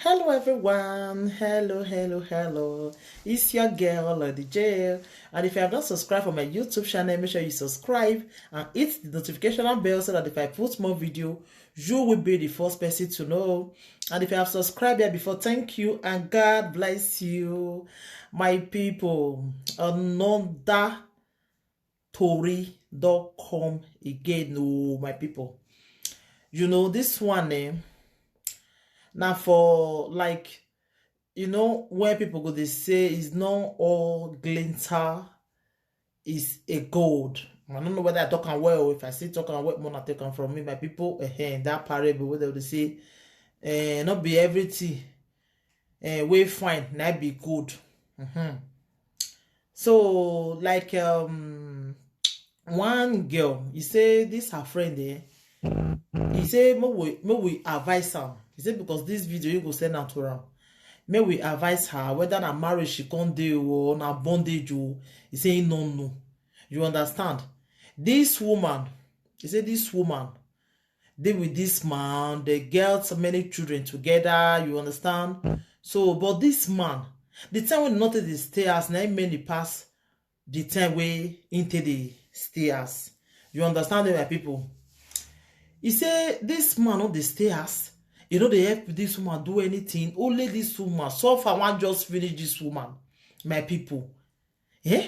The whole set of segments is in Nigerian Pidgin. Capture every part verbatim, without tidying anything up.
Hello everyone, hello, hello, hello. It's your girl, Lady J. And if you have not subscribed for my YouTube channel, make sure you subscribe and hit the notification bell so that if I put more video, you will be the first person to know. And if you have subscribed here before, thank you and God bless you, my people. Another tori don come again, oh, my people. You know, this one, eh, now for, like, you know, where people go, they say is not all glinter is a gold. I don't know whether I talk am well. If I say talk am well, more take am from me, my people. Eh, that parable where they say, eh, not be everything, eh, way fine, not be good. Mm-hmm. So, like, um, one girl, he say this her friend, eh, he say, "Make we, make we advise am." He say, "Because this video you go send am to am. Make we advise her whether na marriage she come dey or na bondage o." He say he no know. You understand? This woman, he say this woman dey with this man, they get many children together, you understand? So, but this man, the time when not dey stay house, na him many pass the time wey him take dey stay house. You understand me, my people? He say this man no dey stay house. He no dey help this woman do anything. Only this woman. So far, one just finish this woman, my people. Eh?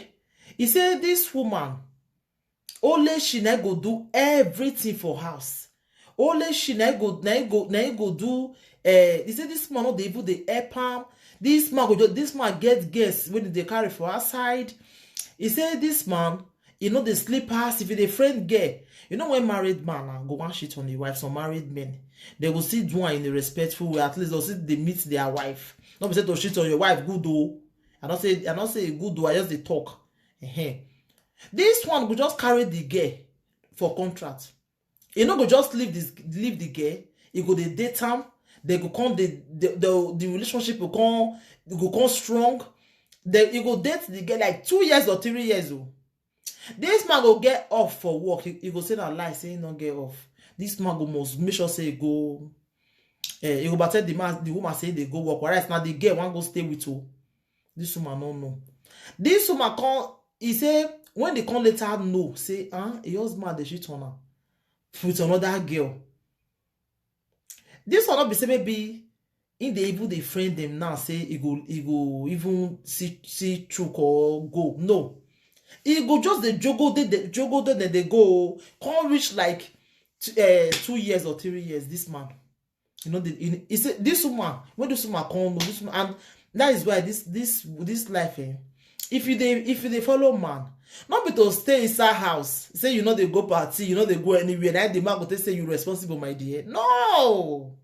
He say this woman, only she na go do everything for house. Only she na go, na go, na go do. Eh, he say this man no dey even dey help am. This man go just, this man get guests when they carry for outside. He say this man, you know, the sleepers, if you dey friend girl, you know, when married man na go one shit on the wife, some married men, they go see do am in a respectful way. At least they'll see they meet their wife. Not be say to shit on your wife, good though. I don't say, I don't say good though, I just dey talk. Ehen. This one go just carry the girl for contract. He no go just leave this, leave the girl. He go dey date am. They go come, the, the, the, the relationship go come, go come strong. They, he go date the girl like two years or three years. Oh. This man go get off for work. He, he go say na lie, say he no get off. This man go must make sure say he go, eh, he go back tell the man, the woman say they go work. Whereas now the girl wan go stay with you. This woman no know. This woman come, he say, when they come later know, say, ah, your husband dey shit on her. With another girl. This one not be say maybe in the even the friend them now say he go, he go even see, see chook or go. No. He go just the jogo, they, they jogo, then they go. Can't reach like t-, eh, two years or three years, this man. You know, the, he, he say, this woman, when this woman come, this woman, and that is why this, this, this life, eh, if you dey, if you dey follow man, not be to stay inside house, say you know they go party, you know they go anywhere. Now the man go take say you responsible, my dear. No,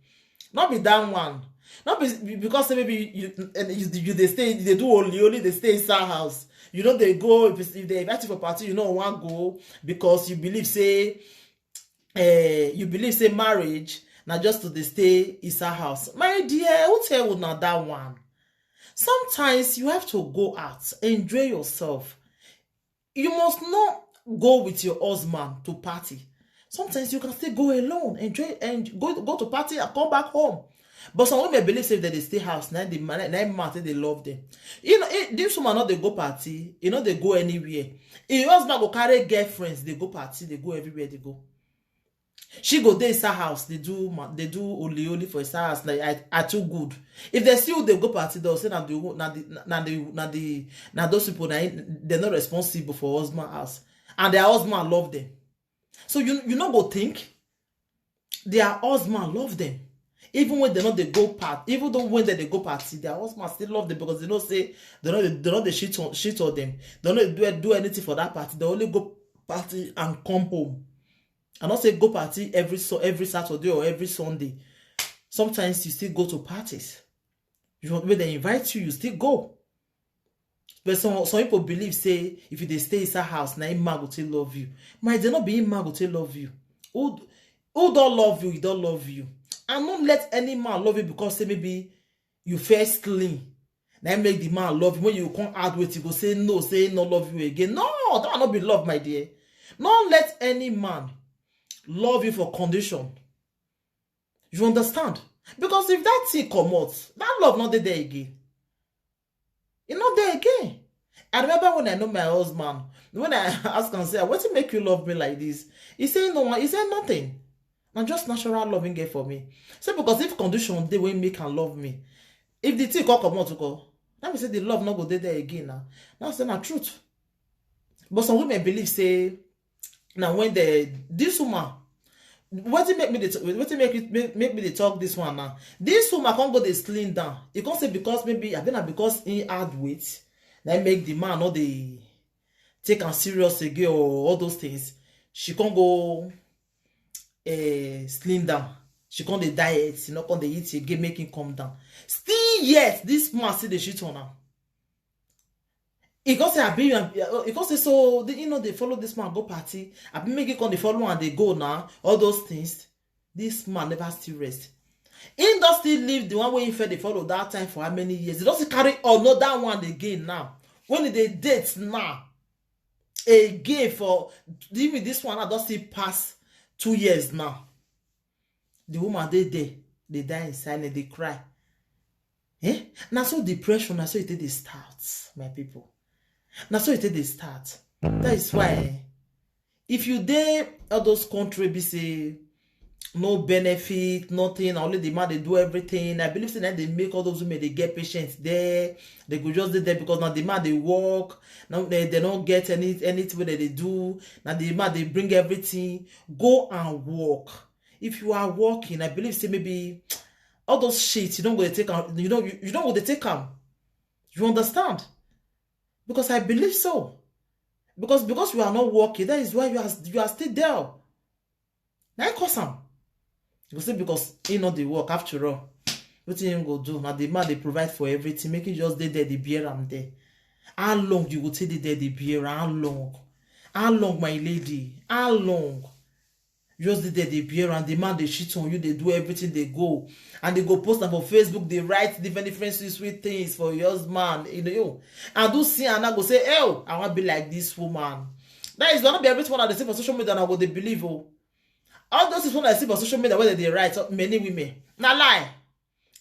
not be that one. Not be, because say maybe you, and you, you they stay, they do only, only they stay inside house. You know they go, if, it's- if they invite you for party, you know one go because you believe say, eh, you believe say marriage na just to dey stay inside house. My dear, who tell you na that one? Sometimes you have to go out, enjoy yourself. You must not go with your husband to party. Sometimes you can still go alone, enjoy and go, go to party and come back home. But some women believe say that they stay house, now the man, now man say they love them. You know, eh, this woman not they go party, you know they go anywhere. Your husband go carry girlfriends, they go party, they go everywhere they go. She go dey inside house, they do ma-, they do only only for inside house. Like I, I too good. If they see you, they go party. They'll say na the wo-, na the na the na the na those people na they're not responsible for husband house, and their husband love them. So you you no go think their husband love them. Even when they not they go part, even though when they, they go party, their husband still love them because they know say they know they know they shit on shit on them. They don't do do anything for that party. They only go party and come home. I not say go party every so every Saturday or every Sunday. Sometimes you still go to parties. You want when they invite you, you still go. But some some people believe say if you dey stay inside house, na him man go take love you. My they not be him man go take love you. Who who don't love you, he don't love you. And don't let any man love you because say maybe you first clean. Now make the man love you. When you come out with, you go say no, say no love you again. No, that will not be love, my dear. Don't let any man love you for condition. You understand? Because if that thing comot, that love no dey there again. E no dey again. I remember when I know my husband, when I ask am say, "Wetin make you love me like this?" He say, "No, he say nothing. Na just natural love he get for me." Say, because if condition dey wey make am love me, if the thing come comot, go, that mean say the love no go dey there again now. Now say na truth. But some women believe say, now when the this woman, wetin make me dey t- wetin make it make, make me dey talk this one now. This woman come go dey slim down. E come say because maybe, I think na because he add weight, that make the man no dey take am serious again or all those things. She come go uh, slim down. She come dey diet, you know, come dey eat again, make him come down. Still yet, this man still dey shit on her. He come say, "Abi, you and-" he come say, "So the, you know, they follow this man go party. Abi, make it come, they follow and they go now. All those things." This man never still rest. He don still leave the one wey he first dey follow that time for how many years? He don still carry another one again now. When they date now, again for, even this one now don still pass two years now. The woman dey there, dey die in silence, dey cry. Eh? Na so depression, na so e take dey start, my people. Na so e take dey start. That is why, eh, if you dey all those country be say no benefit, nothing, na only the man dey do everything. I believe say na dey make all those women dey get patience there. They go just dey there because na the man dey work. Now they, they don't get any anything wey they dey do. Na the man dey bring everything. Go and work. If you are working, I believe say maybe all those shit you don't go dey take am. You don't you, you don't go dey take am. You understand? Because I believe so. Because because you are not working, that is why you are you are still there. Na him cause am. You go say because he no dey work after all. Wetin him go do? Na the man dey provide for everything. Make him just dey there, dey bear am there. How long you go take dey there, dey bear am? How long? How long, my lady? How long? Just dey there, dey bear am. The man dey shit on you, dey do everything, dey go. And they go post am for Facebook, dey write different, different sweet, sweet things for your husband. You know, and do see and I go say, "Oh, I wan be like this woman." That is not be everything I dey see for social media, and I go dey believe, oh. All those things wey I see for social media wey they dey write, uh, many women. Na lie.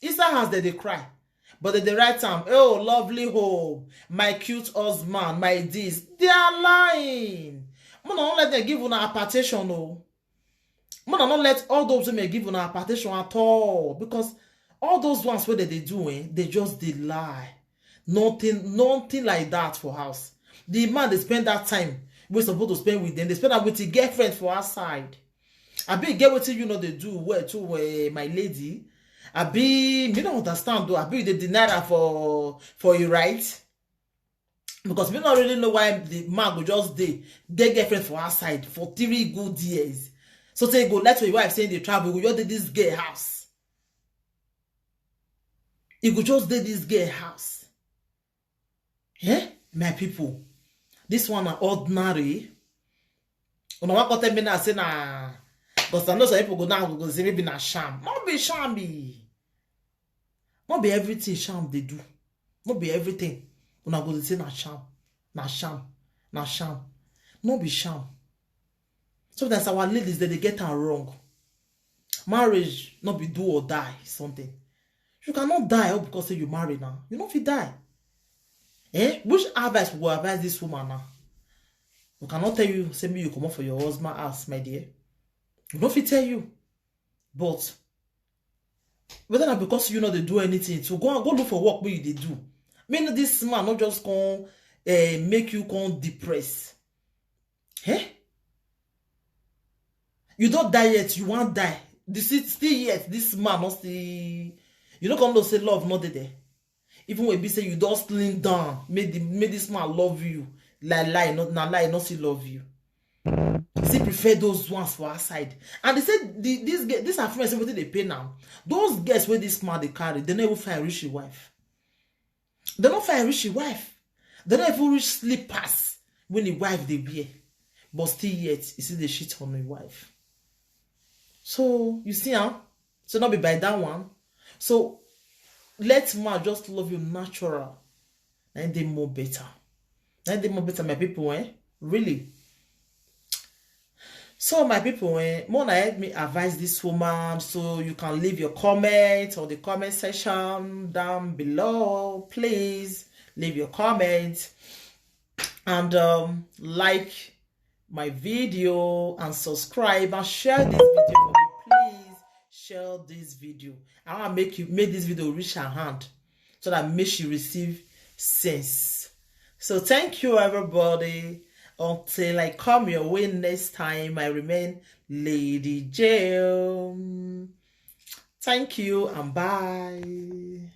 Inside house, they dey cry. But they dey write am, "Oh, lovely home, my cute husband, my this." They are lying. Mona no let them give una hypertension, oh. Mona no let all those women give una hypertension at all, because all those ones wey they dey do, eh, they just dey lie. Nothing, nothing like that for house. The man dey spend that time wey suppose to spend with them, dey spend am with him girlfriend for outside. Abi e get wetin you no dey do well too, eh, my lady? Abi me no understand though. Abi you dey deny am for for your right? Because me no really know why the man go just dey get girlfriend for outside for three good years. So say you go let your wife say they travel, you go just dey this girl house. You go just dey this girl house. Eh, my people, this one na ordinary. Una wan come tell me now say na, because I know some people go now go say maybe na sham. No be sham e. No be everything sham dey do. No be everything. Una go dey say na sham, na sham, na sham. No be sham. Sometimes our ladies, they dey get am wrong. Marriage no be do or die something. You cannot die all because say you marry now. You no fit die. Eh? Which advice we go advise this woman now? We cannot tell you say me you comot for your husband house, my dear. We no fit tell you. But whether na because you no dey do anything, so go and go look for work wey you dey do. Make this man no just come, eh, make you come depress. Eh? You don die yet, you wan die. This is still yet, this man no still. You no come know say love no dey there. Even when be say you don slim down, make the make this man love you. Lie, lie, not na lie, not still love you. He still prefer those ones for outside. And they say the, these ge- these are friends, everything they pay now. Those girls where this man they carry, they never find rich wife. They no find rich wife. They no even reach slippers when the wife they wear. But still yet, you see the shit on the wife. So you see, huh? So not be by that one. So let man just love you natural. Na im dey more better. Na im dey more better, my people, eh? Really. So my people, eh, Mona, help me advise this woman, so you can leave your comment on the comment section down below. Please leave your comment and um, like my video and subscribe and share this video for me. Please share this video. I want to make you make this video reach her hand so that make she receive sense. So thank you, everybody. Until I come your way next time, I remain Lady J. Thank you and bye.